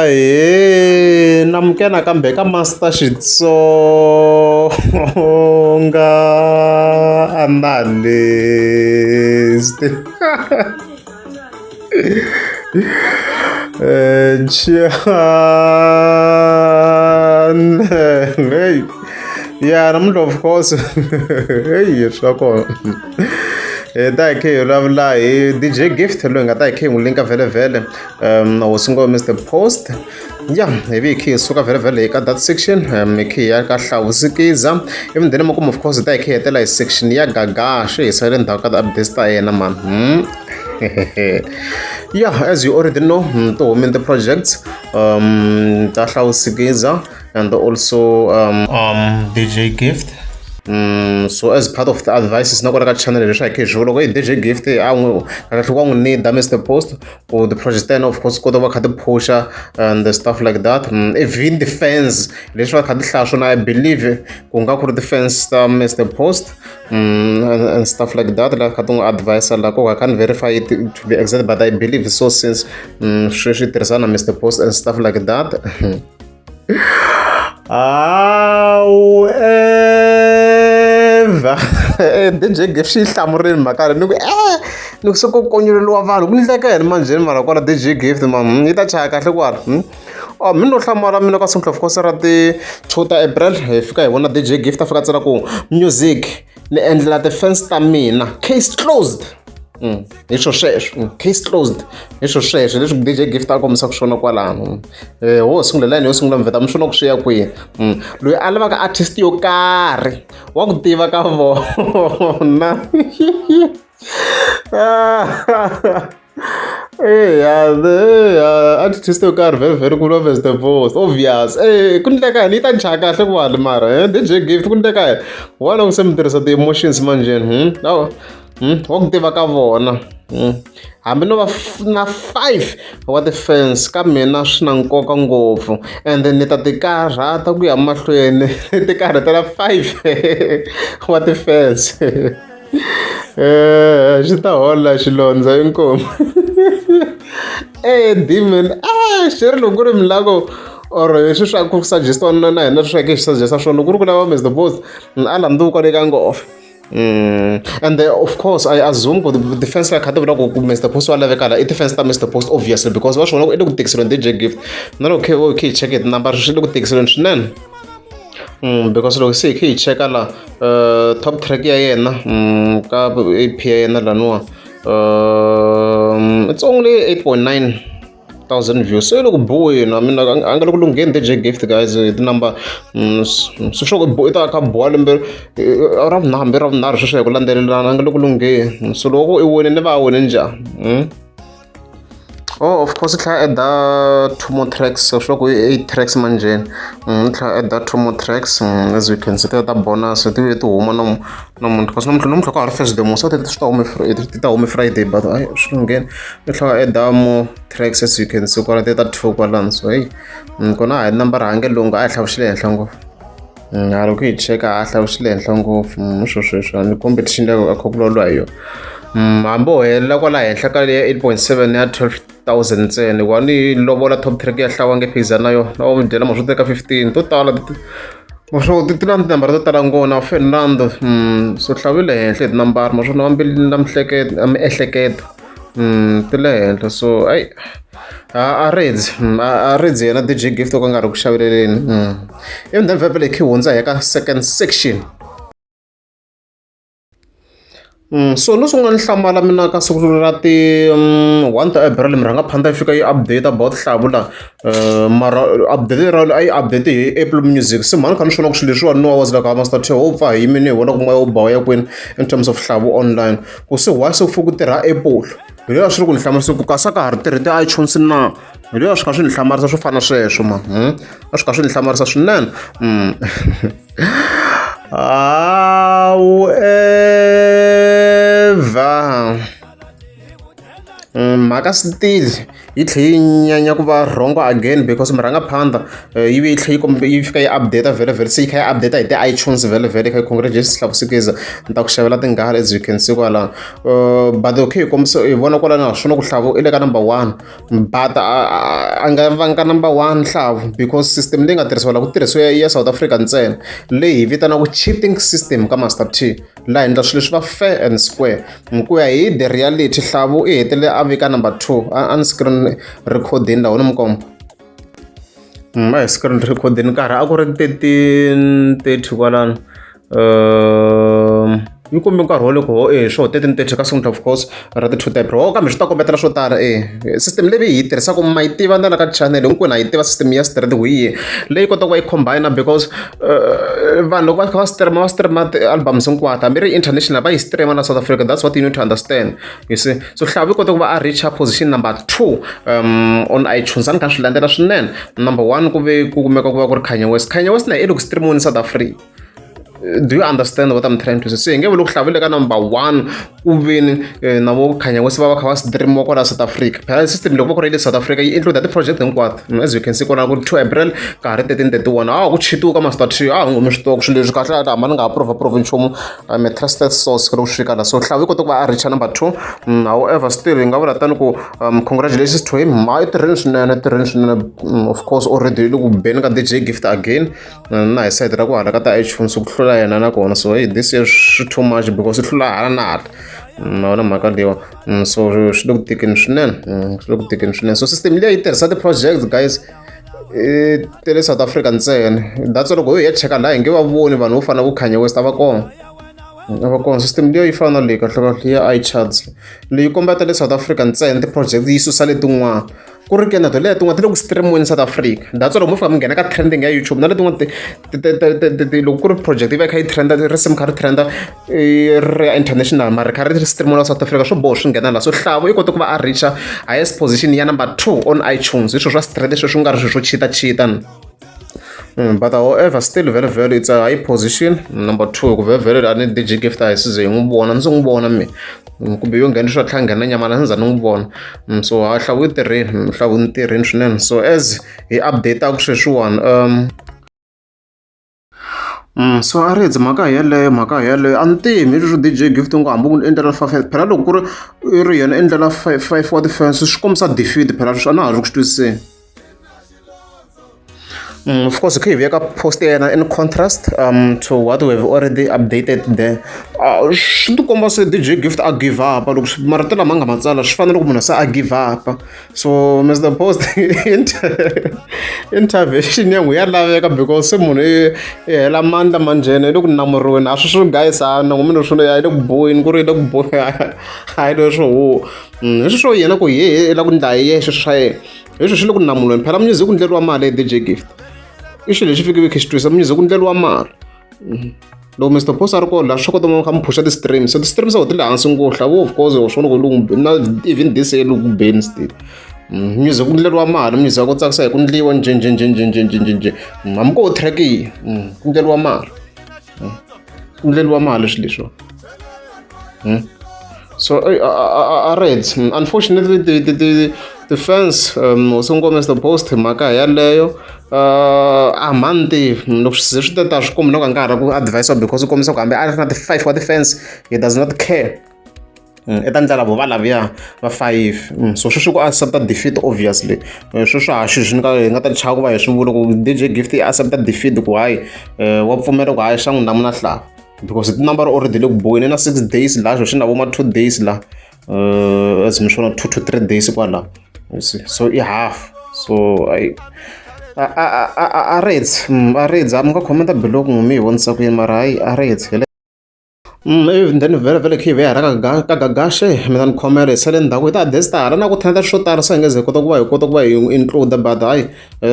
Ahee namukela nakambe ka Master Xitsonga Analyst channel ya namuntlha of course heyi swa kona hi ta hi khe hi vulavula hi D_J Gift loyi hi nga ta hi khe hi n'wi link-a vhele hosi ngo Mister Post ya hi vi hi khe hi suka vhele hi ka that section hi khe hi ya ka Hlavusikiza ivi then makumu of course hi ta hi khe hi hetelela hi section ya Gagash hi sale ndzhaku ka ti-updates ta yena mani yeah as you already know ti humile ti-projects ta Hlawusikiza and also DJ Gift. So as part of the advices na kwala ka channel leswi hi khe hi swi vula ku DJ Gift a n'wi kahle wa n'wi need Mr Post ku the project ta yena of course kota va kha ti phusha and the stuff like that even the fans leswi va kha ti hlaya swona I believe ku nga ku ri ti-fans ta Mr Post and stuff like that la kha ti n'wi advise la ku I can't verify it to be exact but I believe so since sweswi tirhisana na Mr Post and stuff like that. However, DJ Gift xi yi hlamurile mhaka leyi ni ku ni ku se ku konyoleriwa vanhu ku endleka yini manjheni mara kwala DJ Gift man yi ta chaya kahle kwala oh mi no hlamala mina ka Song of Course ra ti-2 ta April hi fika hi vona DJ Gift a fika a tsala ku music ni endlela ti-fans ta mina case closed. Hi swo sweswo case closed hi swo sweswo leswi DJ Gift a kombisaka swona kwalano ho sungula layini yo sungula mi vheta mi swi vona ku swi ya kwihi loyi a lavaka artist yo karhi wa ku tiva ka vona eya eya artist yo karhi very very ku love the boss obvious ku ndleka yini yi ta chaya kahle ku wani mara DJ Gift ku ndleka yini why loko se mi tirhisa ti-emotions manjheni wa ku tiva ka vona hambi no va na 5 wa ti-fans ka mina swi na nkoka ngopfu ende ni ta ti karhata ku ya mahlweni ni ti karhatela 5 wa ti-fans xi ta hola xilondza inkomu demon xi ri loko ku ri milaku or leswi swa ku suggest-iwa na hina swi hi suggest-a swona loko ku ri ku lava Mr Post a landzuka le ka nghofe. And of course I assume ku ti-fans la kha ti vula ku Mr Post wa laveka la i ti-fans ta Mr Post obviously because va swi vona ku i le ku tikiseliweni DJ Gift na loko khe hi khe hi cheke tinambara swi le ku tikiseliweni swinene because loko se hi khe hi cheka la top track ya yena ka A_P ya yena laniwa it's only 8.9 thousand views se le ku boheni I mean a nga le ku lungheni DJ Gift guys hi tinumber swi sure ku i ta kha boha lembe ra vunharhu hambi ra vunharhu sweswo hi ku landzelelana a nga le ku lungheni so loko i wini ni va a wine njhani oh of course i tlhela add-a two more tracks so swi ku i 8 tracks manjheni i tlhela add-a two more tracks as you can see ta bonus ti vuye ti huma namuntlha because namuntlha namuntlha ka ha ri Thursday mos ti swi ta huma ti ta huma Friday but hayi swi lungheni i tlhela add-a more tracks as you can see kwala ti ta two kwalano so hey kona a hi nambara hange lungha a hi hlavu xi le henhla ngopfu ha loko hi cheka a hlavu xi le henhla ngopfu swo sweswo ni competition leyi a kha ku vulavuriwa hi yona hambi ho helela kwala henhla ka leya 8.7 ya 12,000 ntsena hikuva ni lovola top track ya hlawa nge phikizana na yona na wu byela maswo teka 15 to tala maswo ti na tinambara to tala ngopfu na Fernando so hlawu yi le henhla hi tinambara maswona wa na miehleketo na miehleketo ti le henhla so ayi a redzi a redzi yena DJ Gift o ka nga ri ku xaveleleni ivi then vhele hi khe hundza hi ya ka second section. So no sungula ni hlamala mina ka siku ra ti 1 ta April murhangaphandla yi fika yi update about Hlawula mara update ra a yi update hi Apple Music se mhani kha ni swi vona ku swilo leswiwani no was like Master T ho pfa hi yimile hi vona ku moya wu ba wu ya kwini in terms of Hlavu online ku se why se ku fanele ku tirha Apple hi leswi a swi ri ku ni hlamarisa ku kasi a ka ha ri tirhi ti-iTunes na hi leswi a swi kha swi ni hlamarisa swo fana na sweswo ma a swi kha swi ni hlamarisa swinene However. Mhaka still yi tlhe yi nyanya ku va wrong again because murhangaphandha yi ve yi tlhe yi kombe yi fika yi update vhele vhele se yi kha yi update hi ti-iTunes vhele vhele yi kha yi congratulations Hlavu Sikiza ni ta ku xavela tinghala as you can see kwalano. But okay hi kombisa hi vona kwalano swona ku Hlavu i le ka number one but a nga vanga number one Hlavu because system leyi nga tirhisiwa la ku tirhisiwa ya South Africa ntsena leyi hi vitanaka cheating system ka Master T laha endla swilo leswi va fair and square. Ku ya hi the reality Hlavu i hetelele a vika number two a ni screen recording laha ni mi komba. A hi screen recording nkarhi a ku ri 13:30 kwalano. Yi kombe nkarhi wa loko ho e swo 13:30 ka Sonto of course ra ti 2 ta April. Kambe swi ta kombetela swo tala e system leyi hi yi tirhisaka ma yi tiva na la ka channel hinkwenu ha yi tiva system ya straight hi yihi leyi kotaka ku va yi combine because vanhu loko va kha va stream va stream ti-albums hinkwato hambi ri international va yi stream na South Africa. That's what you need to understand, you see. So Hlavu yi kota ku va a reach position number two on iTunes. A ni kha ni swi landzela swinene. Number one ku ve ku kumeka ku va ku ri Kanye West. Kanye West na i le ku streamiweni South Africa. Do you understand what I'm trying to say? Se hi nge vuli ku Hlavu le ka number one ku veni na vo Kanye West va va kha va streamiwa kwala South Africa. Phela system loko va ku ri le South Africa yi include ti-project hinkwato. As you can see kwala ku ri 2 April ka ha ri 13:31. A ku cheatiwa ka Master T a hi nghomi swi tiva ku swilo leswi kahle hamba ni nga ha prove prove nchumu. I'm a trusted source loko swi fika la. So Hlavu yi kota ku va a reach number two. However still hi nga vula tani ku congratulations to him. Ha i tirheni swinene, tirheni swinene. Of course already i le ku beni ka DJ Gift again na hi side ra ku hala ka ti-iTunes ku hlula yena nakona. So hey, this year swi too much because i hlula hala na hala. Ma vona mhaka leyiwa. So swi le ku tikeni swinene, swi le ku tikeni swinene. So system leyi yi tirhisa ti-projects guys ta le South Africa ntsena. That's why loko ho ya cheka laha hi nge va voni vanhu vo fana na vo Kanye West a va kona, a va kona. System leyi yi fana na leyi kahle kahle ya iCharts leyi komba ta le South Africa ntsena ti-project yi susa letin'wana ku ri ke na to leya tin'wana ti le ku streamiweni South Africa. That's why loko mo fika mi nghena ka trending ya YouTube na letin'wana ti loko ku ri project yi va yi kha yi trenda, risimu kha ri trenda ri ya international mara ri kha ri streamiwa South Africa, swo boho swi nghena laha. So Hlavu yi kote ku va a reacha highest position ya number two on iTunes hi swilo swa straight sweswi nga ri swilo swo cheata cheata. But however still very very it's a high position number two ku very very a ni DJ Gift a hi size hi n'wi vona ndzi n'wi vona mi kumbe yo nghena swa tlhela nghena nyamala ndzi za ni n'wi vona. So ha Hlavu yi tirheni, Hlavu ni tirheni swinene. So as hi update-aku sweswiwani so a ri mhaka yeleyo mhaka yeleyo a ni tivi hi leswo DJ Gift ngo hambi ku endlela five phela loko ku ri i ri yena endlela five five wa ti-fans swi kombisa defeat phela sweswi a na ha ri ku swi twisiseni. Of course, okay, we got post in contrast to what we have already updated there. Swi ti komba se DJ Gift a give up loko marito lama nga ma tsala swi fanele ku munhu se a give up. So Mr Post, intervention ya n'wi ya laveka because se munhu i hela mandla manjheni i le ku namuriweni a swi swi guys a na n'wina swi ya i le ku boheni ku ri i le ku boheni a hi leswo ho hi sweswo yena ku he i la ku ndla hi yexe swa yena hi sweswi swi le ku namulweni phela music ku ndleriwa mali hi DJ Gift i xilo lexi fikeke khe xi twisa music ku ndleriwa mali. Loko Mr Post a ri kona laha swi kota ku kha mi phusha ti-streams so ti-streams ti le hansi ngopfu Hlavu of course swona ku loku na even this year loku beni still. Music ku ndleriwa mali music ya ku tsakisa hi ku ndliwa njhe njhe njhe njhe njhe njhe njhe njhe hambi ko track yi ku ndleriwa mali, ku ndleriwa mali swilo leswiwa. So a Reds unfortunately the fans hosi ngo Mr Post mhaka yeleyo a mani tivi loko swi ze swi ta ta swi kombi loko a nga ha ri ku advise because u kombisa ku hambi a ri na ti-five wa ti-fans he does not care. I ta ndlela vo va laviya va five. So sweswi ku accepta defeat obviously sweswi ha xi swi nga hi nga ta chava ku va hi swi vula ku DJ Gift i accepta defeat ku hayi wa pfumela ku hayi xa n'wi namuna Hlavu because tinambara already le ku boheni na 6 days laha xo xi na vo ma 2 days la as mi swona 2 to 3 days kwala, you see. So i half so I a Reds a Reds a mi nga commenta below ku mi hi vonisa ku yini mara hayi a Reds hi. Even then vhele vhele khe hi vuya hi ra ka Gagashe mi ta ni khomela hi sale ndzhaku hi ta adjust hala na ku trenda swo tala se hi nge ze hi kota ku va hi kota ku va hi include but hayi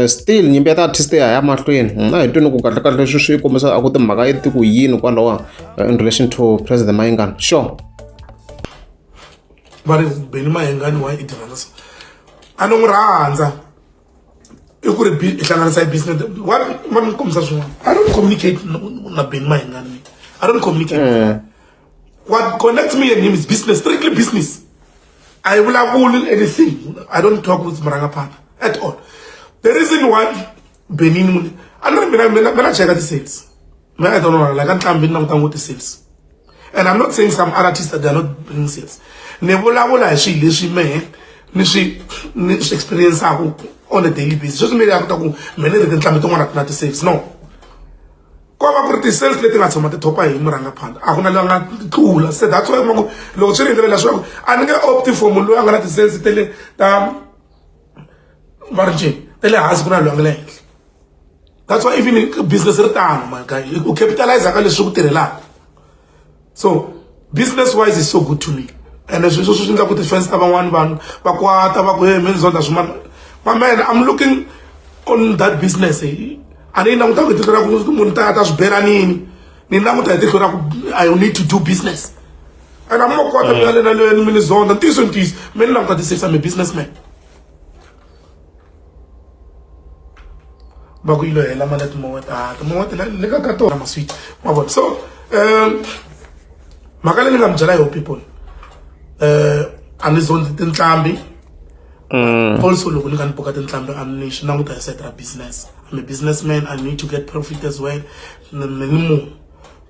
still nyimpi ya ti-artist ya ya mahlweni a hi twini ku kahle kahle leswi swi kombisa a ku timhaka i ti ku yini kwalawa in relation to President Mayengani sure. Va ri Benny Mayengani wa i ti rhandza so a ni n'wi rhandza i ku ri i hlanganisa hi business wa va ni kombisa swin'wana. I don't communicate na Benny Mayengani. I don't communicate. What connects me and him is business, strictly business. A yi vulavuli anything. I don't talk with murangaphandla at all. The reason why Benini a ni ri mina mina mina cheka ti-sales. Mina I don't know like a ntlhambi ni languta ngopfu ti-sales. And I'm not saying some other artists that they are not bringing sales. Ni vulavula hi swilo leswi mehe ni swi ni swi experience-aku on a daily basis. Sweswi mi ya ku ta ku mina ni ri tinhlambi tin'wana ti na ti-sales. No. Ko va ku ri ti-sales leti nga tshama ti thopa hi murangaphandla a ku na loyi a nga tlula. Se that's why u kuma ku loko swi ri hi ndlela leswaku a ni nge opti for munhu loyi a nga na ti-sales ta le ta va ri njhani ta le hansi ku na loyi a nga le henhla. That's why even business ri tano my guy u capitalize ka leswi ku tirhelaka. So business wise is so good to me. And sweswo swi endla ku ti-fans ta van'wani vanhu va kwata va ku hey mina zonda swin'wana. My man, I'm looking on that business. A ni yi languta hi tihlo ra ku munhu ta ta swi bela nini. Ni languta hi tihlo ra ku I need to do business. And I'm not kwata mina le na le ni zonda ntiyiso ntiyiso. Mina ni languta ti-sales, I'm a businessman. Va ku yi lo hela mali ya timowete a timowete le ka ka tona maswiti ma vona so mhaka leyi ni nga mi byela yo people a ni zondi tinqambi also loko ni nga ni buka tinqambi a ni swi languta hi side ra business. I'm a businessman, I need to get profit as well. Ni ni munhu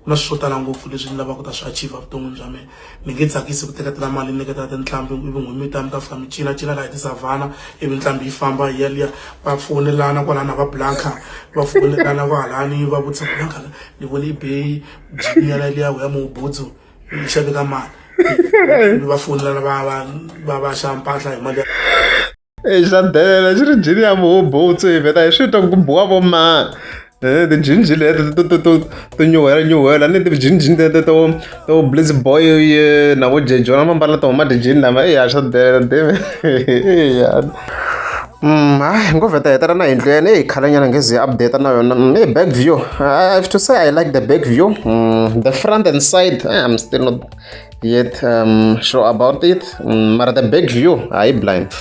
ku na swilo swo tala ngopfu leswi ni lavaka ku ta swi achieve evuton'wini bya mina. Ni nge tsakisi ku teketela mali ni nyiketela tinqambi ivi n'hweti mi ta mi ta fika mi cinacina laha hi tisavhana ivi nqambi yi famba yi ya liya va foyinelana kwalana na va Blanca va foyinelana kwahalani va vutisa Blanca ni vone i be jini ya liya ya mubutsu yi xaveka mali ivi va foyinelana va va va va xava mpahla hi mali ya Xa delela xi ri njhini ya muhobutsu hi vheta hi swi twa ku biwa vo mani tinjhinjhi leti to to to to nyuhela nyuhela ni tinjhinjhi teto to to Blizz boy na vo Jejona va mbala tona matijini lama eya swa delela damn eya. Hayi ngo vheta hetela na yindlu ya yena eyi khalenyana ngeze yi update na yona e back view I have to say I like the back view the front and side I'm still not yet sure about it mara the back view hayi blind.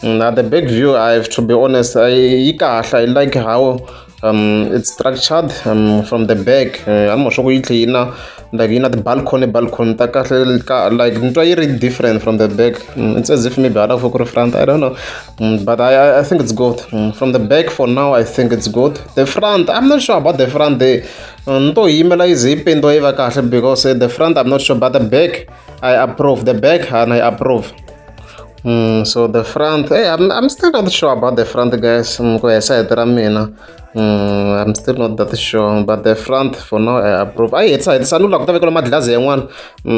The back view, I have to be honest, I yi kahle. I like how it's structured from the back. A ni swa ku yi tlhe yi na like yi na ti-balcony balcony ta kahle ka like ni twa yi ri different from the back. It's as if maybe hala ku ri front, I don't know. But I think it's good. From the back for now, I think it's good. The front, I'm not sure about the front there. Ni to yimela yi ze yi pendiwa yi va kahle because the front I'm not sure, but the back I approve. The back and I approve. So the front, hey, I'm still not sure about the front, guys. Ku ya hi sayiti ra mina. I'm still not that sure, but the front for now I approve. A yi hetisa hetisa ni lava ku ta vekela madlazi yan'wana.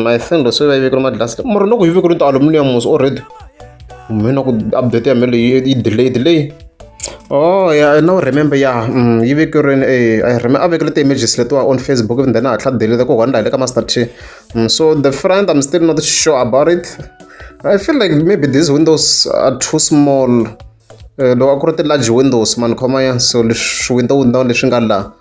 I think leswi va yi vekela madlazi. Mara loko yi vekeriwe ti-aluminium already. Mina ku update ya mina leyi yi delayed leyi. Oh yeah, I now remember yeah. Yi vekeriwini eh I remember a vekele ti-images letiwa on Facebook and then a hatla delete ku hwanda hi le ka Master T. So the front I'm still not sure about it. I feel like maybe these windows are too small. Loko a ku ri ti-large windows mani khoma ya so leswi window window leswi nga laha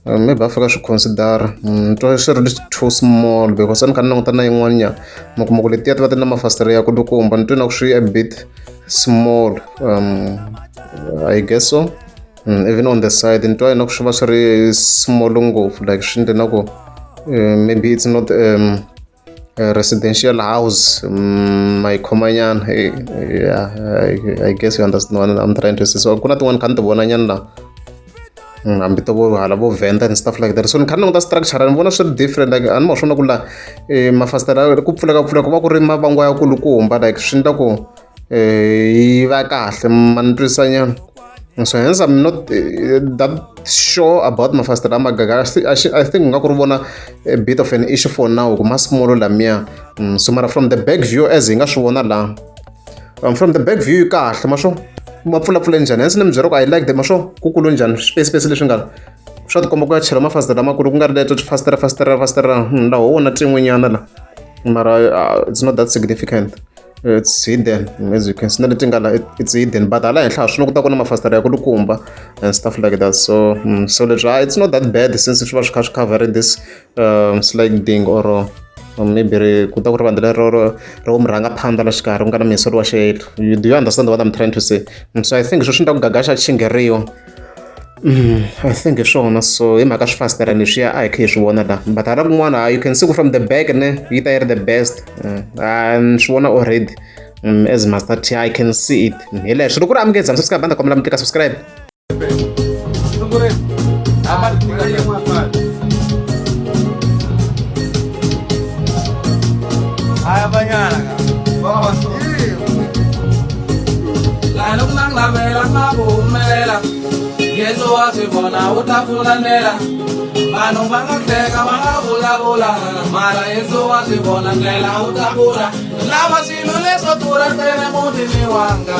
maybe va fika swi consider ni twa swi ri too small because a ni kha ni languta na yin'wana nyana mi kuma ku letiya ti va ti na mafasitere ya kulukumba ni twe na ku swi a bit small I guess so. Even on the side ni twa na ku swi va swi ri small ngopfu like swi endle na ku maybe it's not a residential house mayikhomanyana yeah I guess you understand what I'm trying to say. So ku na tin'wani kha ni ti vona nyana la hambi to vo hala vo venda and stuff like that. So ni kha ni languta structure ni vona swi ri different like a ni ma swona ku la mafasitere ku pfuleka pfuleka ku va ku ri mavangwa ya kulukumba like swi endla ku yi va kahle ma ni twisisa nyana. So hence I'm not that sure about mafasitere lama gaga. I think nga ku ri vona a bit of an issue for now ku ma small lamiya. So mara from the back view as hi nga swi vona la from the back view yi kahle ma swo ma pfulapfula njhani hence ni mi byela ku I like them ma swo ku kulu njhani space space leswi nga la swa tikomba ku ya chela mafasitere lamakulu ku nga ri leto fasitere fasitere fasitere la ho vona tin'wenyana la mara it's not that significant. It's hidden as you can see na leti nga la it's hidden but hala henhla swi ku ta ku na mafasitere ya kulukumba and stuff like that. So so leswi it's not that bad since swi va swi kha swi cover this sliding or maybe ri ku ta ku ri vandla lero ro ro murhangaphandla la xikarhi ku nga na miyiselo wa xiyelo. Do you understand what I'm trying to say? So I think sweswi ni ta ku gagasha xingheriwa. I think hi swona. So hi mhaka swifasitara leswiya a hi kha hi swi vona la, but hala kun'wana you can see ku from the back ne yi ta yi ri the best. Ni swi vona already. As Master T I can see it. Hi leswo loko ku ri amukeza subscribe banda kombela mi tlika subscribe. Yesu wa swi vona u ta pfula ndlela vanhu va nga hleka va nga vulavula mara Yesu wa swi vona ndlela u ta pfula lava swilo leswo tura ntsena mutini wanga.